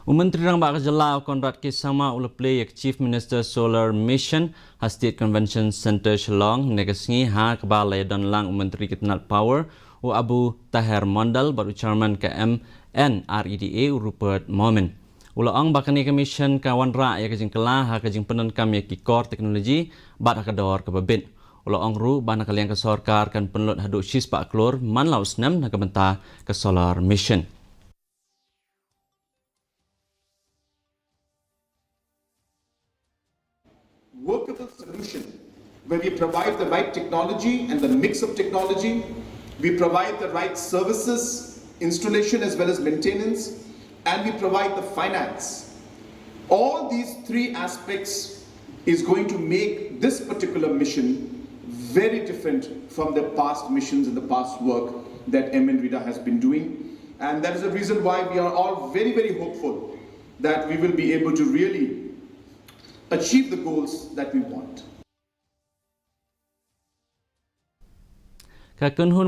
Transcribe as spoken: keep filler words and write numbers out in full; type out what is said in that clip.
U Myntri Rangbah ka Jylla, u Conrad K Sangma, u la plie ïa ka Chief Minister Solar Mission ha State Convention Centre, Shillong, ne ka sngi ha kaba la ïadon lang u Myntri ka tnat Power, u Abu Taher Mondal, bad u Chairman ka M N R E D A, u Rupert Momin. U la ong ba kane ka mission ka wanrah ïa ka jingkylla ha ka jingpyndonkam ïa ki kor technology bad ha ka dor kaba bit. U la ong ruh ba na ka liang ka sorkar kan pynlut haduh shispah klur man la u snem na ka bynta ka Solar Mission. Workable solution where we provide the right technology and the mix of technology, we provide the right services, installation as well as maintenance, and we provide the finance. All these three aspects is going to make this particular mission very different from the past missions and the past work that M N REDA has been doing. And that is the reason why we are all very, very hopeful that we will be able to really achieve the goals that we want. Ka kynhun